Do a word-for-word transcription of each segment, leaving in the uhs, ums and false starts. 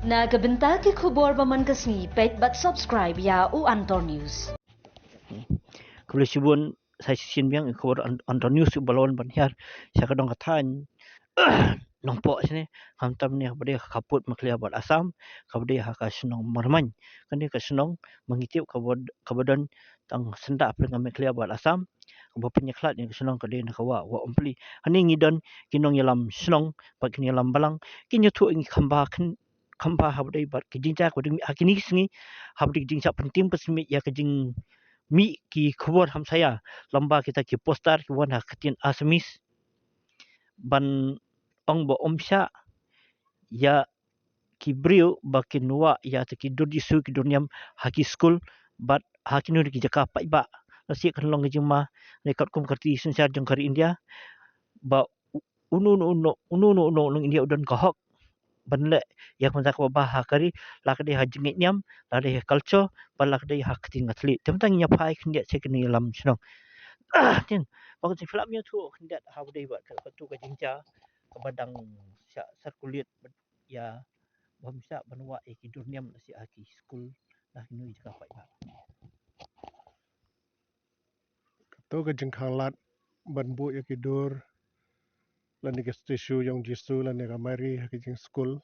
Na ka bynta ki khubor ba man ka sngi, peit bad subscribe ïa u Antor News. Khublei shibun, sa shisien biang, khubor An-, Antor News u ba la wan ban hiar sha ka dong ka thaiñ Nongpoh shane, khamtam ne kaba dei ha ka khappud Meghalaya bad Assam, kaba dei ha ka shnong Marmain. Kane ka shnong ma ngi tip kaba, kaba don tang syndah pdeng ka Meghalaya bad Assam, kaba pynïakhlad ïa ka shnong ka dei na ka wah, wah Umpli. Hangne ngi don ki nongïalam shnong bad ki nongïalam balang, ki ïathuh ïa ngi kham bha khyndit, kham bha haba dei bad ki jingjia kaba dei ha kine ki sngi, haba dei ki jingjia pyntip pynsmit ïa ka jingmih ki khubor hamsaïa, lem bad kita ki poster ki wan ha ka ktien Assamese ban ong ba ym shah ïa ki briew ba kin wah ïa kita ki dur Jisu, ki dur niam ha ki skul bad ha kino kino ki jaka paidbah. Lashai kan long ka jingma ne katkum ka riti synshar jong ka ri India ba u-, uno uno uno, uno uno uno nong India u don ka hok ban leh ïa ka bynta kaba bha ha ka ri, la ka dei ha jingngeit niam, la ka dei ha culture bad la ka dei ha ka ktien ka thylliej. Te mynta ngin ïa phai khyndiat sha ki nongïalam shnong. Te ba ka jingpyllait ïathuh khyndiat haba dei bad ka, katu ka jingjia kaba dang shah circulate ïa ba ym shah ban wah ïa ki dur niam lashai ha ki skul, la kino ki jaka paidbah. Kato ka jingkhanglad ban buh ïa ki dur lane ki statue jong Jisu lane ka Mari ha ki jingskul,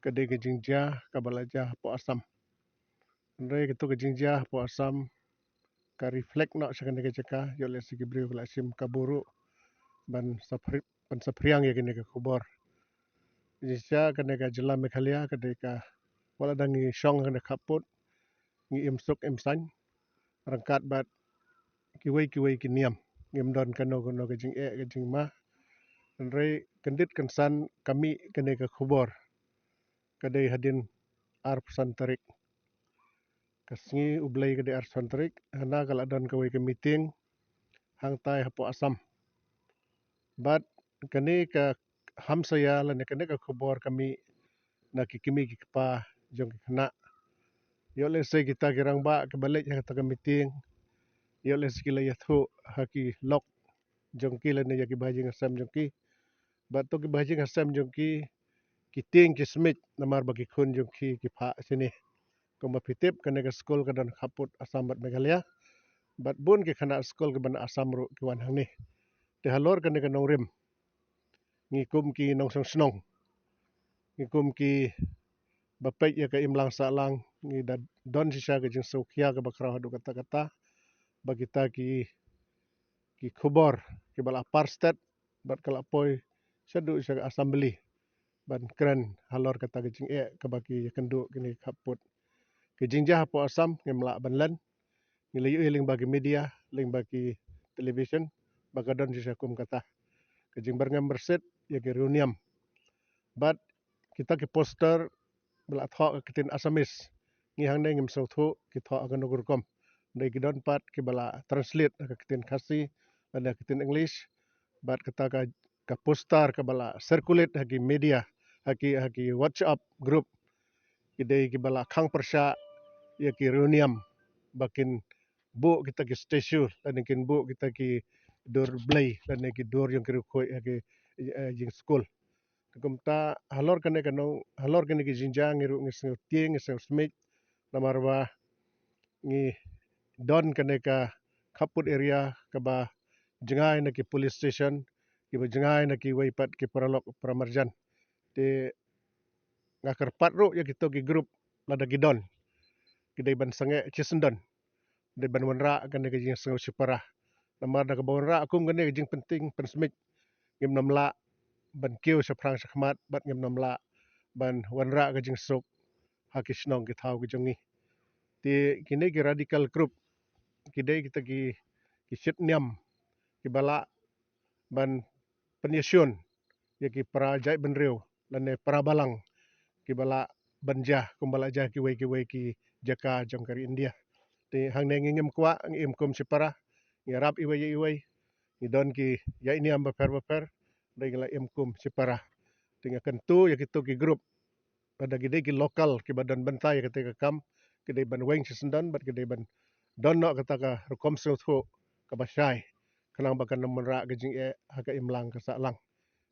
ka dei ka jingjia kaba la jia hapoh Assam. Hynrei kato ka jingjia hapoh Assam ka reflect noh sha kane ka jaka, ïoh lehse ki briew ki la shim kabu ruh ban saphri-, ban saphriang ïa kane ka khubor. Jingshisha kane ka jylla Meghalaya ka dei ka, wat la dang ngi shong ha kane ka khappud, ngi im suk im saiñ ryngkat bad kiwei kiwei ki niam. Ngim don kano kano ka jingeh ka jingma. Hynrei kyndit kynsan ka mih kane ka khubor ka dei hadien arphew san tarik. Ka sngi U Blei ka dei arphew san tarik, hana ka la don kawei ka meeting hangtai hapoh Assam. Bad kane ka hamsaïa lane kane ka khubor ka mih na ki kmie ki kpa jong ki khynnah. Ïoh lehse kita ki rangbah kiba leit ha kata ka meeting, ïoh lehse ki la ïathuh ha ki lok jong ki lane ïa ki bahajing hasem jong ki. Bad to ki bahajing hasem jong ki, ki tieng ki smit namar ba ki khun jong ki ki phah shane. Kumba phi tip kane ka skul ka don khappud Assam bad Meghalaya. Bad bun ki khynnah skul kiba na Assam ruh ki wan hangne. Te halor kane ka nongrim, ngi kum ki nongshong shnong, ngi kum kiba peit ïa ka imlang sahlang, ngi da don shisha ka jingsngewkhia kaba khraw haduh katta katta ba kita ki, ki khubor kiba la par stet bad ka la poi shaduh sha ka Assembly ban kren halor kata ka jingeh kaba ki ïakynduh kine ki khappud. Ki jingjia hapoh Assam ngim lah ban len, ngi la ïohi lyngba ki media, lyngba ki television ba ka don shisha kum kata. Ka jingbyrngem byrsit ïa ki riewniam. Bad kita ki poster ba la thoh ka ktien Assamese, ngi hangne ngim sngewthuh ki thoh ha kano ka rukom. Dei ki don pat kiba la translate ha ka ktien Khasi lane ha ka ktien English. Bad kata ka, ka poster kaba la circulate ha ki media, ha ki, ha ki WhatsApp group, ki dei kiba la khang pyrshah ïa ki riewniam ba kin buh kita ki statue lane kin buh kita ki dur blei lane ki dur jong ki riewkhuid ha ki, eh, jingskul. Te kumta halor kane ka nong, halor kane ki jingjia ngi ruh ngi sngewtieng, ngi sngewsmit namar ba ngi don kane ka khappud area kaba jngai na ki police station, kiba jngai na kiwei pat ki paralok paramarjan. Te nga kyrpad ruh ïa kito ki group, lada ki don, ki dei ban sangeh shisyndon, dei ban wanrah kane ka jingsngew shipara. Namar da kaba wanrah kum kane ka jingpyntieng pynsmit, ngim nym lah ban kiew shaphrang shakhmat bad ngim nym lah ban wanrah ka jingsuk ha ki shnong ki thaw ki jong ngi. Te kine ki radical group ki dei kita ki, ki shit niam kiba lah ban pynïashun ïa ki para jaitbynriew lane para balang kiba lah ban jia kumba la jia kiwei kiwei ki jaka jong ka ri India. Te hangne ngi ngim kwah, ngi im kum shipara, ngi ïarap iwei ïa iwei, ngi don ki ïaid niam bapher bapher, te ngi la im kum shipara. Te nga kyntu ïa kito ki group, lada ki dei ki local kiba don bynta ïa kata ka kam, ki dei ban weng shisyndon bad ki dei ban don noh kata ka rukom sngewthuh kaba shai, khnang ba kan ym wanrah ka jingeh ha ka imlang ka sahlang.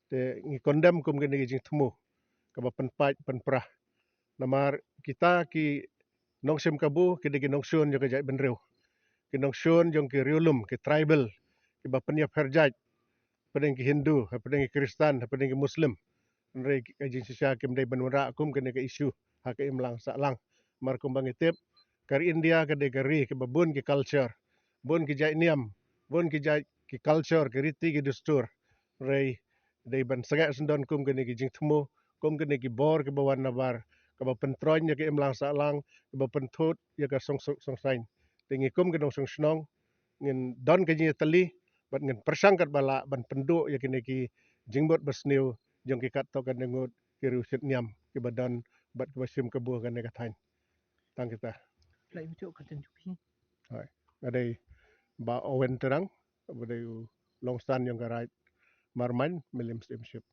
Te ngi condemn kum kane ka jingthmu kaba pynpait pynpra. Namar kita ki nongshim kabu ki dei ki nongshun jong ka jaitbynriew, ki nongshun jong ki riewlum, ki tribal, kiba pynïapher jait, hapdeng ki Hindu, hapdeng ki Khristan, hapdeng ki Muslim. Hynrei ka jingshisha kim dei ban wanrah kum kane ka issue ha ka imlang sahlang. Namar kumba ngi tip, ka ri India ka dei ka ri kaba bun ki culture, bun ki jait niam, bun ki jait ki culture, ki riti ki dustur. Hynrei dei ban sangeh syndon kum kane ki jingthmu, kum kane ki bor kiba wan nabar, kaba pyntroiñ ïa ka imlang sahlang, kaba pynthut ïa ka songsuk songsaiñ. Te ngi kum ki nongshong shnong ngin don ka jingïatylli bad ngin pyrshang katba lah ban pynduh ïa kine ki jingmut basniew jong ki katto katne ngut ki riewshit niam kiba don bad kiba shim kabu ha kane ka thaiñ. Tang kita. Lai u chok ka chen chu phi. Hoi. Nga dei Bah Owen Terang, ba dei u longsan jong ka Raid Marmain, Mylliem Syiemship.